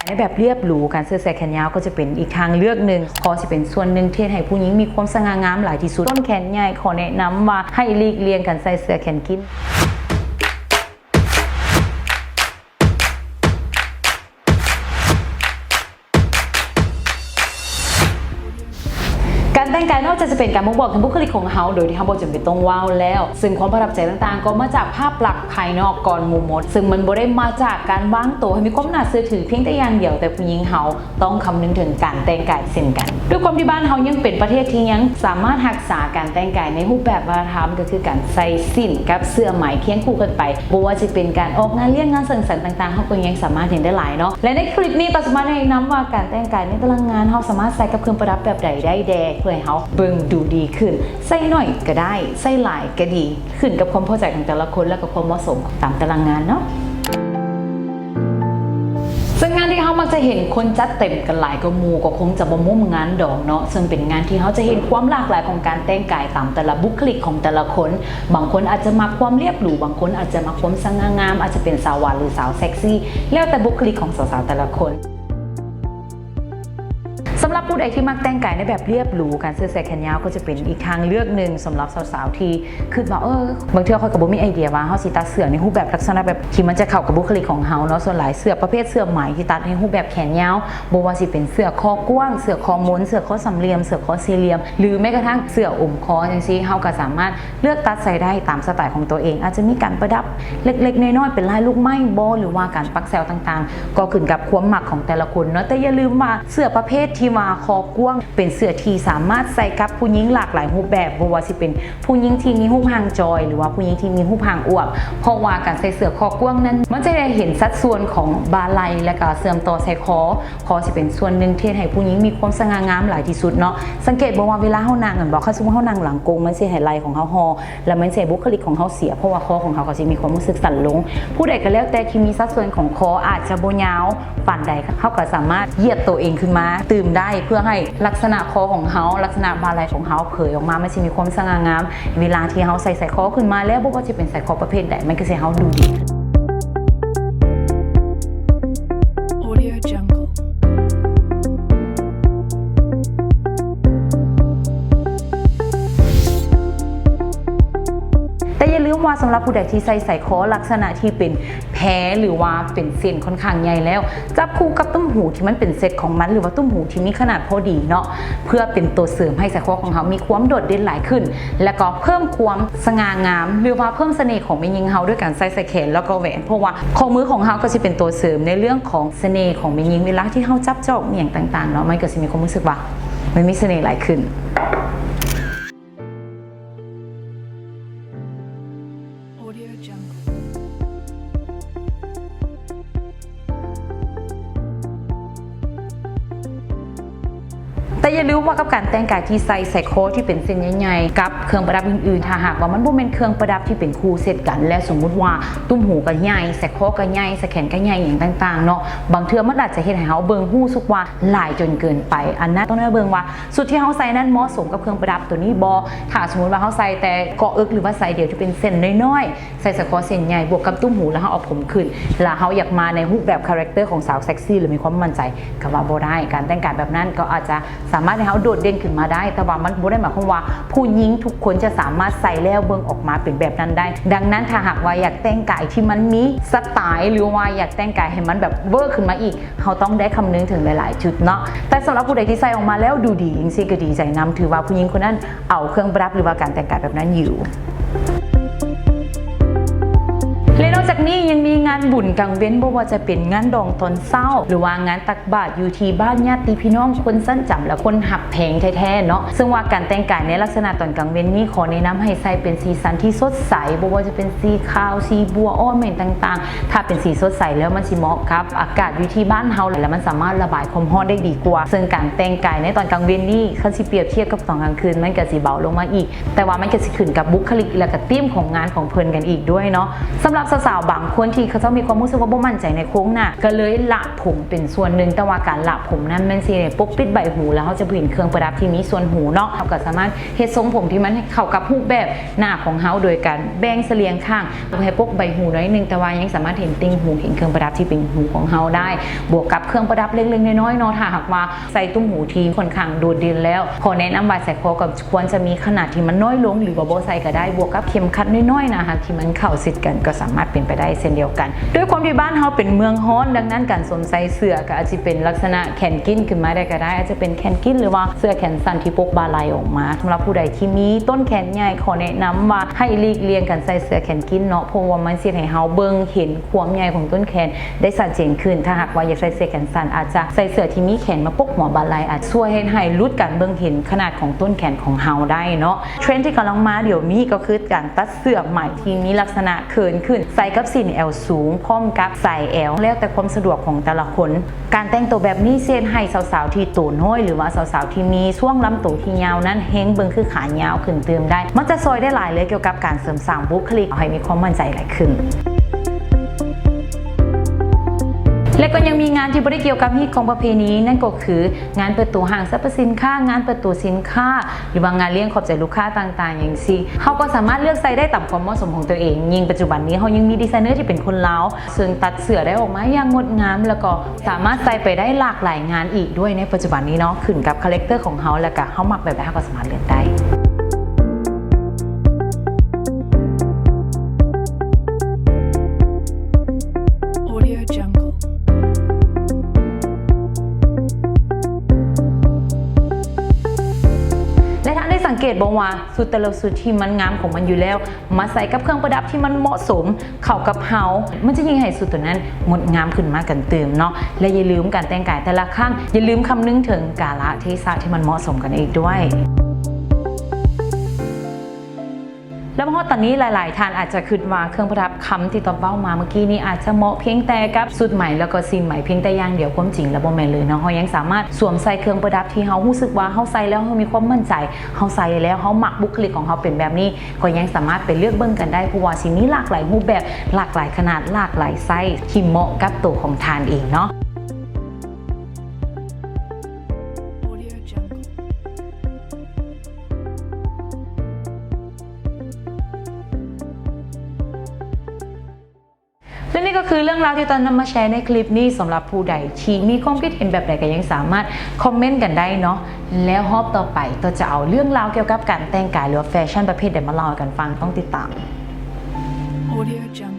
ໃນແບບລຽບຫຼູ, ການໃສ່ເສື້ອແຂນຍາວກໍຈະເປັນອີກທາງເລືອກໜຶ່ງ, ເພາະຊິເປັນສ່ວນໜຶ່ງທີ່ເຮັດໃຫ້ຜູ້ຍິງມີຄວາມສະຫງ່າງາມຫຼາຍທີ່ສຸດ. ຄົນແຂນໃຫຍ່ ຂໍແນະນຳວ່າໃຫ້ຫຼີກລ່ຽງການໃສ່ເສື້ອແຂນກີນ. ການແຕ່ງກາຍນອກຈາກຈະເປັນການບົ່ງບອກເຖິງບຸກຄະລິກຂອງເຮົາໂດຍທີ່ເຮົາບໍ່ຈຳເປັນຕ້ອງເວົ້າແລ້ວ, ເຊິ່ງຄວາມປະທັບໃຈຕ່າງໆກໍມາຈາກພາບລັກພາຍນອກກ່ອນໝູ່ໝົດ, ເຊິ່ງມັນບໍ່ໄດ້ມາຈາກການວາງໂຕໃຫ້ມີຄວາມໜ້າເຊື່ອຖືພຽງແຕ່ຢ່າງດຽວ, ແຕ່ຜູ້ຍິງເຮົາຕ້ອງຄຳນຶງເຖິງການແຕ່ງກາຍເຊັ່ນກັນ. ດ້ວຍຄວາມທີ່ບ້ານເຮົາຍັງເປັນປະເທດທີ່ຍັງສາມາດຮັກສາການແຕ່ງກາຍໃນຮູບແບບວັດທະນະທຳ, ກໍຄືການໃສ່ສິ້ນກັບເສື້ອໄໝຄຽງຄູ່ກັນໄປ, ບໍ່ວ່າຊິເປັນການອອກງານລ້ຽງງານສັງສັນຕ່າງໆ, ເຮົາກໍຍັງສາມາດເຫັນໄດ້ຫຼາຍເນາະ. ແລະໃນຄລິບນີ້ ປາສາມາດແນະນຳວ່າການແຕ່ງກາຍໃນຕາລາງງານ ເຮົາສາມາດໃສ່ກັບເຄື່ອງປະດັບແບບໃດໄດ້ແດ່ ເພື່ອໃຫ້ເຮົາເບິ່ງດູດີຂຶ້ນ. ໃສ່ໜ້ອຍກໍໄດ້, ໃສ່ຫຼາຍກໍດີ, ຂຶ້ນກັບຄວາມພໍໃຈຂອງແຕ່ລະຄົນ ແລະກໍຄວາມເໝາະສົມຕາມຕາລາງງານເນາະ. ເຊິ່ງງານທີ່ເຮົາມັກຈະເຫັນຄົນຈັດເຕັມກັນຫຼາຍກວ່າໝູ່ ກໍຄົງຈະບໍ່ໝຸ່ມງານດອງເນາະ, ເຊິ່ງເປັນງານທີ່ເຮົາຈະເຫັນຄວາມຫຼາກຫຼາຍຂອງການແຕ່ງກາຍຕາມແຕ່ລະບຸກຄະລິກຂອງແຕ່ລະຄົນ. ບາງຄົນອາດຈະມັກຄວາມລຽບຫຼູ, ບາງຄົນອາດຈະມັກຄວາມສະຫງ່າງາມ, ອາດຈະເປັນສາວຫວານ ຫຼື ສາວເຊັກຊີ, ແລ້ວແຕ່ບຸກຄະລິກຂອງສາວໆແຕ່ລະຄົນ. ສຳລັບຜູ້ໃດທີ່ມັກແຕ່ງກາຍໃນແບບລຽບຫຼູ, ການໃສ່ເສື້ອແຂນຍາວກໍຈະເປັນອີກທາງເລືອກໜຶ່ງສຳລັບສາວໆທີ່ຄິດວ່າ ເອີ ບາງເທື່ອຂ້ອຍກໍບໍ່ມີໄອເດຍວ່າເຮົາຊິຕັດເສື້ອໃນຮູບແບບລັກສະນະແບບທີ່ມັນຈະເຂົ້າກັບບຸກຄະລິກຂອງເຮົາເນາະ. ສ່ວນຫຼາຍເສື້ອປະເພດເສື້ອໄໝທີ່ຕັດໃນຮູບແບບແຂນຍາວ, ບໍ່ວ່າຊິເປັນເສື້ອຄໍກວ້າງ, ເສື້ອຄໍມົນ, ເສື້ອຄໍສາມຫຼ່ຽມ, ເສື້ອຄໍສີ່ຫຼ່ຽມ ຫຼື ແມ້ກະທັ່ງເສື້ອອົມຄໍຈັ່ງຊີ້, ເຮົາກໍສາມາດ ເລືອກຕັດໃສ່ໄດ້ຕາມສະໄຕຂອງຕົວເອງ, ອາດຈະມີການປະດັບເລັກໆນ້ອຍໆ ເປັນລາຍລູກໄມ້ບໍ ຫຼືວ່າການປັກແຊວຕ່າງໆ ກໍຂຶ້ນກັບຄວາມມັກຂອງແຕ່ລະຄົນເນາະ. ແຕ່ຢ່າລືມວ່າເສື້ອປະເພດທີ່ວ່າຄໍກວ້າງ ເປັນເສື້ອທີ່ສາມາດໃສ່ກັບຜູ້ຍິງຫຼາກຫຼາຍຮູບແບບ, ບໍ່ວ່າຊິເປັນຜູ້ຍິງທີ່ມີຮູບຮ່າງຈ່ອຍ ຫຼືວ່າຜູ້ຍິງທີ່ມີຮູບຮ່າງອວບ, ເພາະວ່າການໃສ່ເສື້ອຄໍກວ້າງນັ້ນ ມັນຈະໄດ້ເຫັນສັດສ່ວນຂອງບ່າໄຫຼ່ ແລະກະເຊື່ອມຕໍ່ໃສ່ຄໍ. ຄໍຊິເປັນສ່ວນໜຶ່ງທີ່ເຮັດໃຫ້ຜູ້ຍິງມີຄວາມສະຫງ່າງາມຫຼາຍທີ່ສຸດເນາະ. ສັງເກດເບິ່ງວ່າເວລາເຮົານັ່ງແມ່ນບໍ່, ຄັນສົມມຸດເຮົານັ່ງຫຼັງກົງ ມັນຊິໃຫ້ໄຫຼ່ຂອງເຮົາຫໍ່ ແລ້ວມັນຊິໃຫ້ບຸກຄະລິກຂອງເຮົາເສຍ, ເພາະວ່າຄໍຂອງເຮົາກໍຊິມີຄວາມຮູ້ສຶກສັ້ນລົງ. ຜູ້ໃດກໍແລ້ວແຕ່ທີ່ມີສັດສ່ວນຂອງຄໍອາດຈະບໍ່ຍາວປານໃດ, ເຮົາກໍສາມາດຢຽດໂຕເອງຂຶ້ນມາຕື່ມໄດ້ ເພື່ອໃຫ້ລັກສະນະຄໍຂອງເຮົາ, ລັກສະນະບ່າໄຫຼ່ຂອງເຮົາເຜີຍອອກມາ, ມັນຊິມີຄວາມສະຫງ່າງາມ. ເວລາທີ່ເຮົາໃສ່ສາຍຄໍຂຶ້ນມາແລ້ວ, ບໍ່ວ່າຊິເປັນສາຍຄໍປະເພດໃດ, ມັນກໍຊິເຮັດໃຫ້ເຮົາດູດີ. Audio Jungle. ແຕ່ຢ່າລືມວ່າ ສຳລັບຜູ້ໃດທີ່ໃສ່ສາຍຄໍລັກສະນະທີ່ເປັນແພ ຫຼືວ່າເປັນເສັ້ນຂ້ອນຂ້າງໃຫຍ່ແລ້ວ, ຈັບຄູ່ກັບຕຸ້ມຫູທີ່ມັນເປັນເຊັດຂອງມັນ ຫຼືວ່າຕຸ້ມຫູທີ່ມີຂະໜາດພໍດີເນາະ, ເພື່ອເປັນໂຕເສີມໃຫ້ສາຍຄໍຂອງເຮົາມີຄວາມໂດດເດັ່ນຫຼາຍຂຶ້ນ ແລະກໍເພີ່ມຄວາມສະຫງ່າງາມ ຫຼືວ່າເພີ່ມສະເໜ່ຂອງແມ່ຍິງເຮົາດ້ວຍການໃສ່ສາຍແຂນ ແລ້ວກໍແຫວນ, ເພາະວ່າຂໍ້ມືຂອງເຮົາກໍຊິເປັນໂຕເສີມໃນເລື່ອງຂອງສະເໜ່ຂອງແມ່ຍິງ. ເວລາທີ່ເຮົາຈັບຈອກອີ່ຫຍັງຕ່າງໆເນາະ, ມັນກໍຊິມີຄວາມຮູ້ສຶກວ່າມັນມີສະເໜ່ຫຼາຍຂຶ້ນ. Audio Jungle. ແຕ່ຢ່າລືມວ່າກັບການແຕ່ງກາຍທີ່ໃສ່ສາຍຄໍທີ່ເປັນເສັ້ນໃຫຍ່ໆ ກັບເຄື່ອງປະດັບອື່ນໆ, ຖ້າຫາກວ່າມັນບໍ່ແມ່ນເຄື່ອງປະດັບທີ່ເປັນຄູ່ເຊັດກັນ ແລະ ສົມມຸດວ່າຕຸ້ມຫູກໍໃຫຍ່, ສາຍຄໍກໍໃຫຍ່, ສາຍແຂນກໍໃຫຍ່ ອີ່ຫຍັງຕ່າງໆເນາະ, ບາງເທື່ອມັນອາດຈະເຮັດໃຫ້ເຮົາເບິ່ງຮູ້ສຶກວ່າຫຼາຍຈົນເກີນໄປ. ອັນນັ້ນຕ້ອງໄດ້ເບິ່ງວ່າ ຊຸດທີ່ເຮົາໃສ່ນັ້ນເໝາະສົມກັບເຄື່ອງປະດັບຕົວນີ້ບໍ່? ຖ້າສົມມຸດວ່າເຮົາໃສ່ແຕ່ເກາະເອິກ ຫຼືວ່າສາຍດຽວທີ່ເປັນເສັ້ນນ້ອຍໆ, ໃສ່ສາຍຄໍເສັ້ນໃຫຍ່ ບວກກັບຕຸ້ມຫູ ແລ້ວເຮົາເອົາຜົມຂຶ້ນ ແລ້ວເຮົາຢາກມາໃນຮູບແບບຄາແຣັກເຕີຂອງສາວເຊັກຊີ ຫຼືມີຄວາມໝັ້ນໃຈ ກໍວ່າບໍ່ໄດ້. ການແຕ່ງກາຍແບບນັ້ນກໍອາດຈະສາມາດໃຫ້ເຮົາໂດດເດັ່ນຂຶ້ນມາໄດ້, ແຕ່ວ່າມັນບໍ່ໄດ້ໝາຍຄວາມວ່າຜູ້ຍິງທຸກຄົນຈະສາມາດໃສ່ແລ້ວເບິ່ງອອກມາເປັນແບບນັ້ນໄດ້. ດັ່ງນັ້ນ ຖ້າຫາກວ່າຢາກແຕ່ງກາຍທີ່ມັນມີສະໄຕ ຫຼືວ່າຢາກແຕ່ງກາຍໃຫ້ມັນແບບເວີຂຶ້ນມາອີກ, ເຮົາຕ້ອງໄດ້ຄຳນຶງເຖິງຫຼາຍໆຈຸດເນາະ. ແຕ່ສຳລັບຜູ້ໃດທີ່ໃສ່ອອກມາແລ້ວດູດີ ຈັ່ງຊີ້ກໍດີໃຈນຳ, ຖືວ່າຜູ້ຍິງຄົນນັ້ນເອົາເຄື່ອງປະດັບ ຫຼືວ່າການແຕ່ງກາຍແບບນັ້ນຢູ່. ແລະ ນອກຈາກນີ້ຍັງມີງານບຸນກາງເວັນ, ບໍ່ວ່າຈະເປັນງານດອງຕອນເຊົ້າ ຫຼືວ່າງານຕັກບາດຢູ່ທີ່ບ້ານຍາດຕິພີ່ນ້ອງ, ຄົນຊັ້ນຈຳ ແລະ ຄົນຮັກແພງແທ້ໆເນາະ. ເຊິ່ງວ່າການແຕ່ງກາຍໃນລັກສະນະຕອນກາງເວັນນີ້ ຂໍແນະນຳໃຫ້ໃສ່ເປັນສີສັນທີ່ສົດໃສ, ບໍ່ວ່າຈະເປັນສີຂາວ, ສີບົວອ່ອນ ແມ່ນຕ່າງໆ. ຖ້າເປັນສີສົດໃສແລ້ວ ມັນຊິເໝາະກັບອາກາດຢູ່ທີ່ບ້ານເຮົາ ແລະ ມັນສາມາດລະບາຍຄວາມຮ້ອນໄດ້ດີກວ່າ. ເຊິ່ງການແຕ່ງກາຍໃນຕອນກາງເວັນນີ້ ຄັນຊິປຽບທຽບກັບຕອນກາງຄືນ ມັນກໍຊິເບົາລົງມາອີກ, ແຕ່ວ່າມັນກໍຊິຂຶ້ນກັບບຸກຄະລິກ ແລະ ກະທີມຂອງງານຂອງເພິ່ນກັນອີກດ້ວຍເນາະ. ສຳລັບ ສາວໆບາງຄົນທີ່ເຂົາເຈົ້າມີຄວາມຮູ້ສຶກວ່າບໍ່ໝັ້ນໃຈໃນໂຄງໜ້າ ກໍເລີຍລະຜົມເປັນສ່ວນໜຶ່ງ, ແຕ່ວ່າການລະຜົມນັ້ນແມ່ນຊິໄດ້ປົກປິດໃບຫູ ແລ້ວເຮົາຈະບໍ່ເຫັນເຄື່ອງປະດັບທີ່ມີສ່ວນຫູເນາະ. ເຮົາກໍສາມາດເຮັດຊົງຜົມທີ່ມັນເຂົ້າກັບຮູບແບບໜ້າຂອງເຮົາ ໂດຍການແບ່ງສະຫຼຽງຂ້າງ ເພື່ອໃຫ້ປົກໃບຫູໜ້ອຍໜຶ່ງ, ແຕ່ວ່າຍັງສາມາດເຫັນຕິ່ງຫູ ເຫັນເຄື່ອງປະດັບທີ່ເປັນຫູຂອງເຮົາໄດ້ ບວກກັບເຄື່ອງປະດັບເລັກໆນ້ອຍໆເນາະ. ຖ້າຫາກວ່າໃສ່ຕຸ້ມຫູທີ່ຂ້ອນຂ້າງໂດດເດັ່ນແລ້ວ, ຂໍແນະນຳວ່າໃສ່ຄໍກໍຄວນຈະມີຂະໜາດທີ່ມັນນ້ອຍລົງ ຫຼືວ່າບໍ່ໃສ່ກໍໄດ້, ບວກກັບເຂັມຂັດນ້ອຍໆນະ ຫາກທີ່ມັນເຂົ້າຊິດກັນ ກໍສາມາດເປັນໄປໄດ້ເຊັ່ນດຽວກັນ. ດ້ວຍຄວາມທີ່ບ້ານເຮົາເປັນເມືອງຮ້ອນ, ດັ່ງນັ້ນການສວມໃສ່ເສື້ອກໍອາດຈະເປັນລັກສະນະແຂນກີ້ນຂຶ້ນມາໄດ້ກໍໄດ້, ອາດຈະເປັນແຂນກີ້ນ ຫຼືວ່າເສື້ອແຂນສັ້ນທີ່ປົກບ່າໄຫຼ່ອອກມາ. ສຳລັບຜູ້ໃດທີ່ມີຕົ້ນແຂນໃຫຍ່, ຂໍແນະນຳວ່າໃຫ້ຫຼີກລ່ຽງການໃສ່ເສື້ອແຂນກີ້ນເນາະ, ເພາະວ່າມັນຊິເຮັດໃຫ້ເຮົາເບິ່ງເຫັນຄວາມໃຫຍ່ຂອງຕົ້ນແຂນໄດ້ຊັດເຈນຂຶ້ນ. ຖ້າຫາກວ່າຢາກໃສ່ເສື້ອແຂນສັ້ນ, ອາດຈະໃສ່ເສື້ອທີ່ມີແຂນມາປົກຫົວບ່າໄຫຼ່, ອາດຊ່ວຍເຮັດໃຫ້ຫຼຸດການເບິ່ງເຫັນຂະໜາດຂອງຕົ້ນແຂນຂອງເຮົາໄດ້ເນາະ. ເທຣນທີ່ກຳລັງມາດຽວນີ້ກໍຄືການຕັດເສື້ອໃໝ່ທີ່ມີລັກສະນະເຂີນຂຶ້ນ, ໃສ່ກັບສິ້ນແອວສູງ ພ້ອມກັບສາຍແອວ, ແລ້ວແຕ່ຄວາມສະດວກຂອງແຕ່ລະຄົນ. ການແຕ່ງໂຕແບບນີ້ຊິເຮັດໃຫ້ສາວໆທີ່ໂຕນ້ອຍ ຫຼືວ່າສາວໆທີ່ມີຊ່ວງລຳໂຕທີ່ຍາວນັ້ນ ແຮງເບິ່ງຄືຂາຍາວຂຶ້ນຕື່ມໄດ້. ມັນຈະຊ່ອຍໄດ້ຫຼາຍເລີຍກ່ຽວກັບການເສີມສ້າງບຸກຄະລິກໃຫ້ມີຄວາມໝັ້ນໃຈຫຼາຍຂຶ້ນ. ແລະກໍຍັງມີງານທີ່ບໍ່ໄດ້ກ່ຽວກັບຮີດຄອງປະເພນີ, ນັ້ນກໍຄືງານເປີດໂຕຫ້າງສັບພະສິນຄ້າ, ງານເປີດໂຕສິນຄ້າ ຫຼືວ່າງານລ້ຽງຂອບໃຈລູກຄ້າຕ່າງໆ ຈັ່ງຊີ້. ເຮົາກໍສາມາດເລືອກໃສ່ໄດ້ຕາມຄວາມເໝາະສົມຂອງຕົວເອງ. ຍິ່ງປັດຈຸບັນນີ້ເຮົາຍັງມີດີໄຊເນີທີ່ເປັນຄົນລາວ ເຊິ່ງຕັດເສື້ອໄດ້ອອກມາຢ່າງງົດງາມ ແລ້ວກໍສາມາດໃສ່ໄປໄດ້ຫຼາກຫຼາຍງານອີກດ້ວຍໃນປັດຈຸບັນນີ້ເນາະ. ຂຶ້ນກັບຄາແຣັກເຕີຂອງເຮົາ ແລ້ວກະເຮົາມັກແບບໃດ ເຮົາກໍສາມາດເລືອກໄດ້. Audio Jungle. ແລະທ່ານໄດ້ສັງເກດບໍ່ວ່າ ຊຸດແຕ່ລະຊຸດທີ່ມັນງາມຂອງມັນຢູ່ແລ້ວ ມາໃສ່ກັບເຄື່ອງປະດັບທີ່ມັນເໝາະສົມເຂົ້າກັບເຮົາ, ມັນຈະຍິ່ງໃຫ້ຊຸດໂຕນັ້ນງົດງາມຂຶ້ນມາກັນຕື່ມເນາະ. ແລະຢ່າລືມ ການແຕ່ງກາຍແຕ່ລະຄັ້ງ ຢ່າລືມຄຳນຶງເຖິງກາລະເທສະທີ່ມັນເໝາະສົມກັນອີກດ້ວຍ. ແລ້ວມາຮອດຕອນນີ້ ຫຼາຍໆທ່ານອາດຈະຄິດວ່າເຄື່ອງປະດັບຄຳທີ່ຕອບເວົ້າມາເມື່ອກີ້ນີ້ ອາດຈະເໝາະພຽງແຕ່ກັບຊຸດໃໝ່ ແລ້ວກໍສິ້ນໃໝ່ພຽງແຕ່ຢ່າງດຽວ. ຄວາມຈິງແລ້ວບໍ່ແມ່ນເລີຍເນາະ. ເຮົາຍັງສາມາດສວມໃສ່ເຄື່ອງປະດັບທີ່ເຮົາຮູ້ສຶກວ່າເຮົາໃສ່ແລ້ວເຮົາມີຄວາມໝັ້ນໃຈ, ເຮົາໃສ່ແລ້ວເຮົາມັກບຸກຄະລິກຂອງເຮົາເປັນແບບນີ້ ກໍຍັງສາມາດໄປເລືອກເບິ່ງກັນໄດ້, ເພາະວ່າຊິມີຫຼາກຫຼາຍຮູບແບບ, ຫຼາກຫຼາຍຂະໜາດ, ຫຼາກຫຼາຍໄຊທີ່ເໝາະກັບໂຕຂອງທ່ານເອງເນາະ. ແລະນີ້ກໍຄືເລື່ອງລາວທີ່ຕ້ອງນຳມາແຊໃນຄລິບນີ້. ສຳລັບຜູ້ໃດທີ່ມີຄວາມຄິດເຫັນແບບໃດ ກໍຍັງສາມາດຄອມເມັນກັນໄດ້ເນາະ. ແລ້ວຮອບຕໍ່ໄປ ໂຕຈະເອົາເລື່ອງລາວກ່ຽວກັບການແຕ່ງກາຍ ຫຼືວ່າແຟຊັ່ນປະເພດໃດມາເລົ່າໃຫ້ກັນຟັງ, ຕ້ອງຕິດຕາມ. Audio Jungle.